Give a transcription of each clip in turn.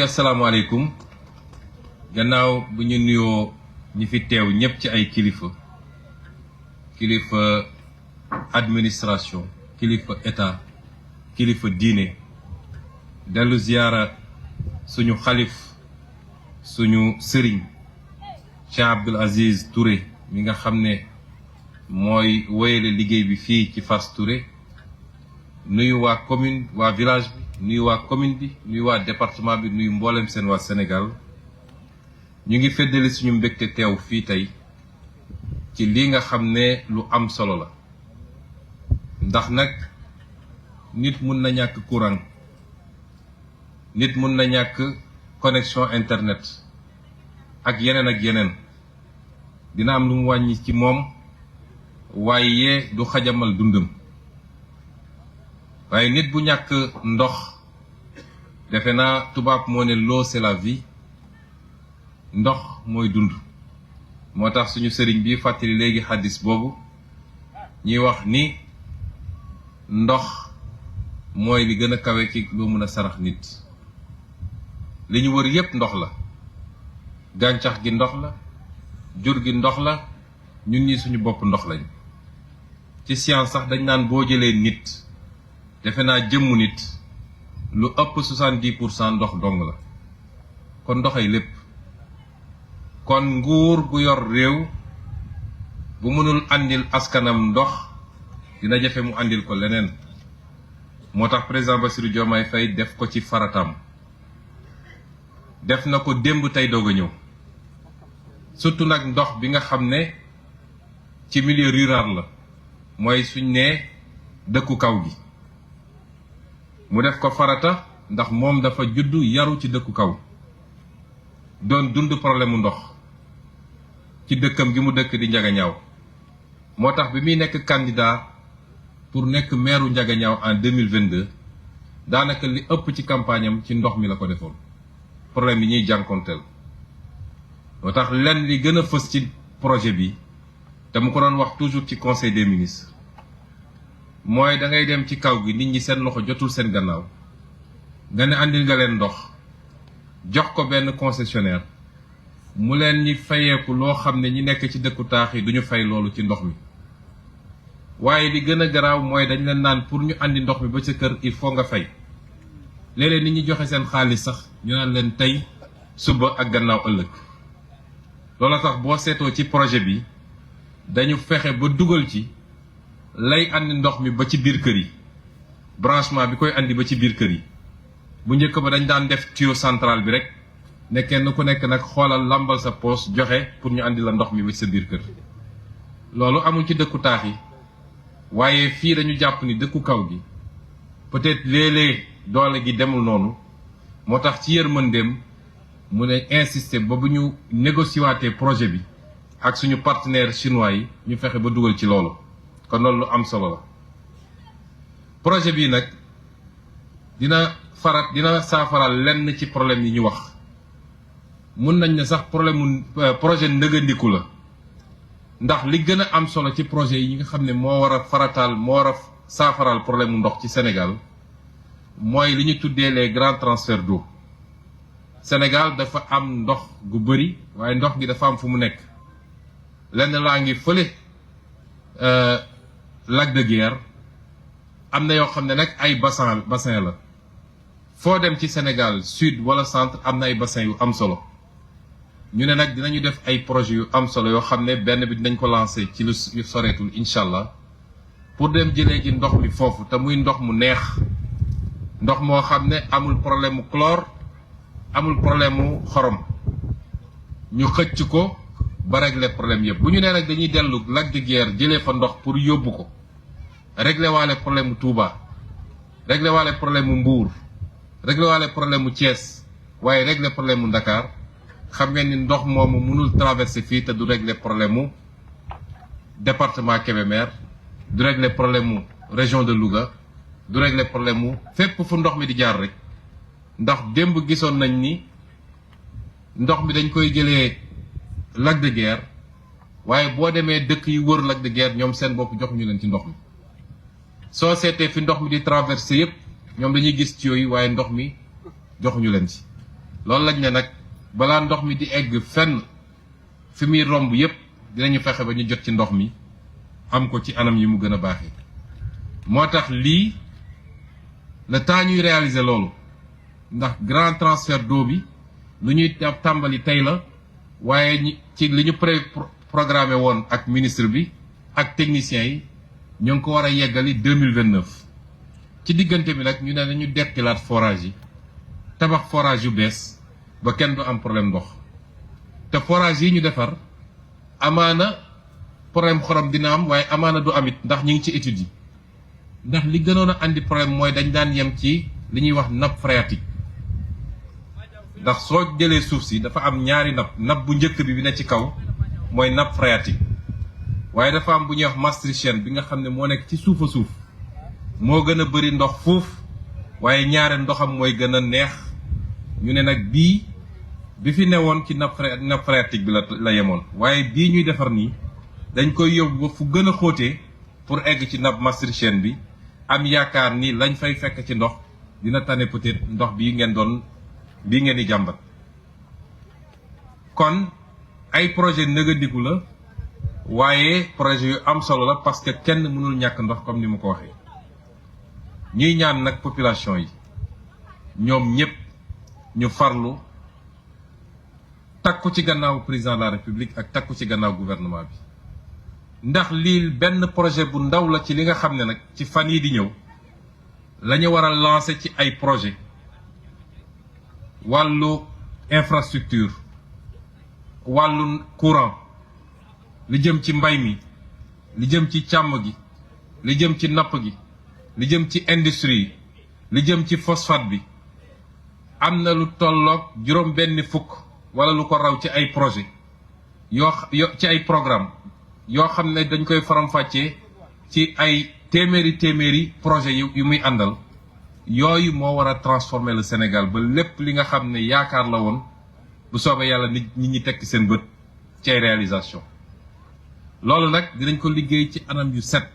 asalaamaaleykum gannaaw bu ñu nuyoo ñi fi teew ñëpp ci ay kilifa administration kilifa état kilifa diine dellu ziyaara suñu xalif suñu sëriñ Cheikh Abdoul Aziz Touré mi nga xam ne mooy wéyale liggéey bi fii ci Fass Touré nuyu waa commune waa village bi nuyu waa commune bi nuyu waa département bi nuyu mboolem seen waa Sénégal ñu ngi feddali suñu mbégte teew fii tey ci lii nga xam ne lu am solo la ndax nag nit mun na ñàkk courant nit mun na ñàkk connexion internet ak yeneen dina am lu mu wàññi ci moom waaye du xajamal dundam waaye nit bu ñàkk ndox defe naa tubaab moo ne l'eau c'est la vie ndox mooy dund moo tax suñu sëriñ bi fàttali léegi xaddis boobu ñuy wax ni ndox mooy li gën a kawe ci loo mën a sarax nit li ñu wër yépp ndox la gàncax gi ndox la jur gi ndox la ñun ñi suñu bopp ndox lañ ci science sax dañ naan boo jëlee nit defe naa jëmmu nit lu ëpp 70% ndox dong la kon ndoxay lépp kon nguur gu yor réew bu mënul àndil askanam ndox dina jafe mu àndil ko leneen moo tax président Bassirou Diomaye Faye def ko ci faratam def na ko démb tey doog a ñëw surtout nag ndox bi nga xam ne ci milieu rural la mooy suñ nee dëkku kaw gi mu def ko farata ndax moom dafa juddu yaru ci dëkku kaw doon dund problème mu ndox ci dëkkam gi mu dëkk di Njagañaaw moo tax bi muy nekk candidat pour nekk maire Njagañaaw en 2022 daanaka li ëpp ci campagne am ci ndox mi la ko defoon problème yi ñuy jànkonteel moo tax lenn li gën a fës ci projet bi te mu ko doon wax toujours ci conseil des ministres mooy da ngay dem ci kaw gi nit ñi seen loxo jotul seen gannaaw nga ne andil nga leen ndox jox ko benn concessionnaire mu leen ñi fayeeku loo xam ne ñi nekk ci dëkku taax yi duñu fay loolu ci ndox mi waaye li gën a garaaw mooy dañ leen naan pour ñu andi ndox mi ba ca kër il faut nga fay léeg-léeg nit ñi joxe seen xaalis sax ñu naan leen tey suba ak gannaaw ëllëg loolu tax boo seetoo ci projet bi dañu fexe ba dugal ci lay andi ndox mi ba ci biir kër yi branchement bi koy andi ba ci biir kër yi bu njëkk ba dañ daan def tuyau central bi rek ne kenn ku nekk nag xoolal lambal sa poos joxe pour ñu andi la ndox mi ba ci sa biir kër loolu amul ci dëkku taax yi waaye fii dañu jàpp ni dëkku kaw gi peut-être léeg-léeg doole gi demul noonu moo tax ci yërmandeem mu ne insister ba bu ñu négocier projet bi ak suñu partenaire chinois yi ñu fexe ba dugal ci loolu kon loolu lu am solo la projet bii nag dina saafaral lenn ci problème yi ñu wax mun nañ ne sax projet ndëgëndiku la ndax li gën a am solo ci projet yi nga xam ne moo war a saafaral problème mu ndox ci Sénégal mooy li ñu tuddee les grands transferts d'eau Sénégal dafa am ndox gu bëri waaye ndox gi dafa am fu mu nekk lenn laa ngi fële Lac de Guiers am na yoo xam ne nag ay bassin la foo dem ci Sénégal sud wala centre am na ay bassin yu am solo ñu ne nag dinañu def ay projet yu am solo yoo xam ne benn bi dinañ ko lancé ci lu soreetul incha allah pour dem jëlee ji ndox mi foofu te muy ndox mu neex ndox moo xam ne amul problème mu chlore amul problème mu xorom ñu xëcc ko ba régler problème yëpp bu ñu nee nag dañuy dellu Lac de Guiers jëlee fa ndox pour yóbbu ko régler waale problème mu Touba régler waale problème mu Mbour régler waale problème mu Thiès waaye régler problème mu Dakar xam ngeen ni ndox moomu mënul traverser fii te du régler problème mu département Kébémer du régler problème mu région de Louga du régler problème mu fépp fu ndox mi di jaar rek ndax démb gisoon nañ ni ndox mi dañ koy jëlee Lac de Guiers waaye boo demee dëkk yi wër Lac de Guiers ñoom seen bopp joxuñu leen ci ndox mi soo seetee fi ndox mi di traversé yépp ñoom dañuy gis ci yooyu waaye ndox mi joxuñu leen ci loolu lañ ne nag balaa ndox mi di egg fenn fi muy romb yépp dinañu fexe ba ñu jot ci ndox mi am ko ci anam yi mu gën a baaxee. moo tax lii le temps ñuy réaliser loolu ndax grand transfert d'eau bi lu ñuy tàmbali tey la waaye ci li ñu programmé woon ak ministre bi ak techniciens yi ñoo ngi ko war a yeggali 2029 ci diggante bi nag ñu ne nañu dekkilaat forage yi tabax forage yu bees ba kenn du am problème ndox te forage yi ñu defar amaana problème xorom dina am waaye amaana du amit ndax ñu ngi ci étude yi ndax li gënoon a andi problème mooy dañ daan yem ci li ñuy wax nappe phréatique ndax soo jëlee suuf si dafa am ñaari nappe bu njëkk bi ne ci kaw mooy nappe phréatique waaye dafa am bu ñuy wax maastrichtienne bi nga xam ne moo nekk ci suufa suuf moo gën a bëri ndox fuuf waaye ñaare ndoxam mooy gën a neex ñu ne nag bii bi fi newoon ci nappe phréatique bi la yemoon waaye bii ñuy defar nii dañ koy yóbbu ba fu gën a xóotee pour egg ci nappe maastrichtienne bi am yaakaar ni lañ fay fekk ci ndox dina tane peut-être ndox bii ngeen di jàmbat. kon ay projet nëgëndiku la waaye projet yu am solo la parce que kenn mënul ñàkk ndox comme ni mu ko waxee ñuy ñaan nag population yi ñoom ñëpp ñu farlu takku ci gannaaw président de la république ak takku ci gannaaw gouvernement bi ndax lii benn projet bu ndaw la ci li nga xam ne nag ci fan yi di ñëw la ñu war a lancer ci ay projet wàllu infrastructure wàllu courant li jëm ci mbay mi li jëm ci càmm gi li jëm ci napp gi li jëm ci industrie li jëm ci phosphate bi am na lu tolloog juróom benn fukk wala lu ko raw ci ay projet ci ay programme yoo xam ne dañ koy faram-fàccee ci ay téeméeri projet yu muy àndal yooyu moo war a transformer le Sénégal ba lépp li nga xam ne yaakaar la woon bu soobee yàlla nit ñi tekk seen bët ci ay réalisation loolu nag dinañ ko liggéey ci anam yu set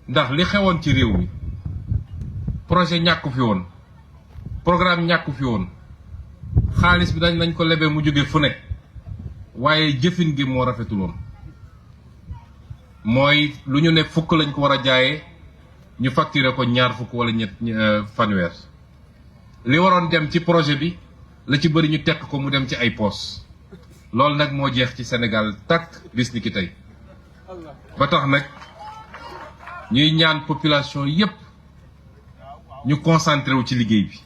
ndax li xewoon ci réew mi projet ñàkku fi woon programme ñàkku fi woon xaalis bi dañ ko lebee mu jóge fu nekk waaye jëfin gi moo rafetul woon mooy lu ñu ne fukk lañ ko war a jaayee ñu facturer ko ñaar fukk wala fanweer li waroon dem ci projet bi la ci bëri ñu tekk ko mu dem ci ay poos loolu nag moo jeex ci Sénégal takk bis ni ki tey ba tax nag ñuy ñaan population yépp ñu concentré wu ci liggéey bi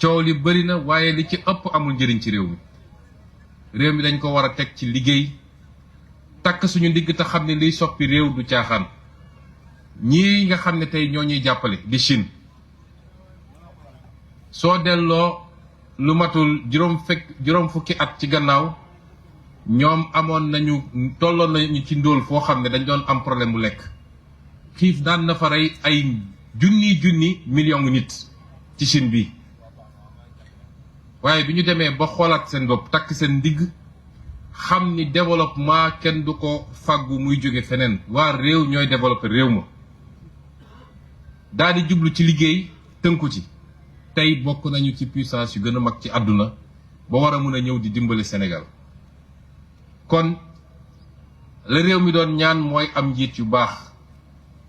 coow li bëri na waaye li ci ëpp amul njëriñ ci réew mi dañ ko war a teg ci liggéey takk suñu ndigg te xam ne liy soppi réew du caaxaan ñii nga xam ne tey ñoo ñuy jàppale di Chine soo delloo lu matul juróom fukki at ci gannaaw ñoom tolloon nañu ci ndóol foo xam ne dañ doon am problème mu lekk xiif daan na fa rey ay junni million nit ci Chine bi waaye bi ñu demee ba xoolaat seen bopp takk seen ndigg xam ni développement kenn du ko fàggu muy jóge feneen waa réew ñooy développer réew ma daal di jublu ci liggéey tënku ci tey bokk nañu ci puissance yu gën a mag ci àdduna ba war a mun a ñëw di dimbali Sénégal kon la réew mi doon ñaan mooy am njiit yu baax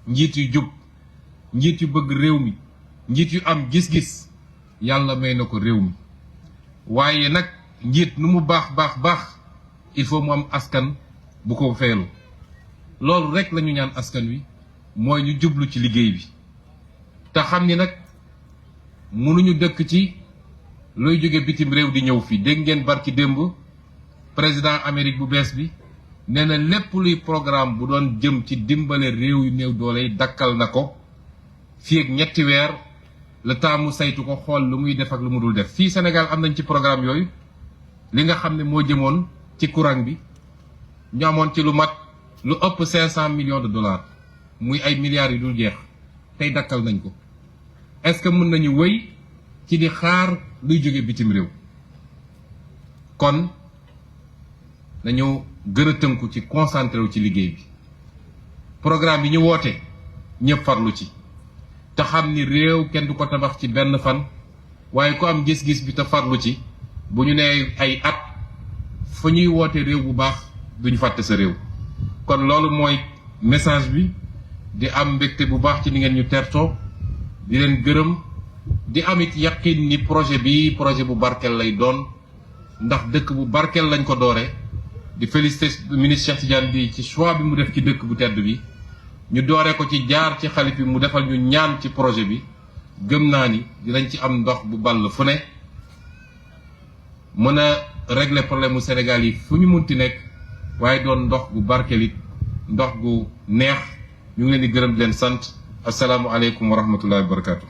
njiit yu jub njiit yu bëgg réew mi njiit yu am gis-gis yàlla may na ko réew mi waaye nag njiit nu mu baax il faut mu am askan bu ko feelu loolu rek lañu ñaan askan wi mooy ñu jublu ci liggéey bi te xam ni nag mënuñu dëkk ci luy jóge bitim réew di ñëw fii dégg ngeen barki démb président Amérique bu bees bi nee na lépp luy programme bu doon jëm ci dimbale réew yu néew doole yi dakkal na ko fii ak ñetti weer le temps mu saytu ko xool lu muy def ak lu mu dul def fii Sénégal am nañ ci programme yooyu li nga xam ne moo jëmoon ci courant bi ñu amoon ci lu ëpp 500 millions de dollars muy ay milliards yu dul jeex tey dakkal nañ ko est-ce que mën nañu wëy ci di xaar luy jóge bitim réew kon nañu gën a tënku ci concentré wu ci liggéey bi programme yi ñu woote ñëpp farlu ci te xam ni réew kenn du ko tabax ci benn fan waaye ku am gis-gis bi te farlu ci bu ñu nee ay at fa ñuy woote réew bu baax duñu fàtte sa réew. kon loolu mooy message bi, di am mbégte bu baax ci ni ngeen ñu tertoo, di leen gërëm, di amit yaqin ni projet bi projet bu barkel lay doon, ndax dëkk bu barkel lañ ko doore. di féliciter ministre Cheikh Tidiane bi ci choix bi mu def ci dëkk bu tedd bi, ñu doore ko ci jaar ci xalif bi mu defal ñu ñaan ci projet bi. gëm naa ni dinañ ci am ndox bu ball fu ne, mën a régler problème mu Sénégal yi fu ñu munti nekk, waaye doon ndox gu barkelit, ndox gu neex. ñu ngi leen di gërëm di leen sant. asalaamualeykum wa rahmatullahi wa barakatu.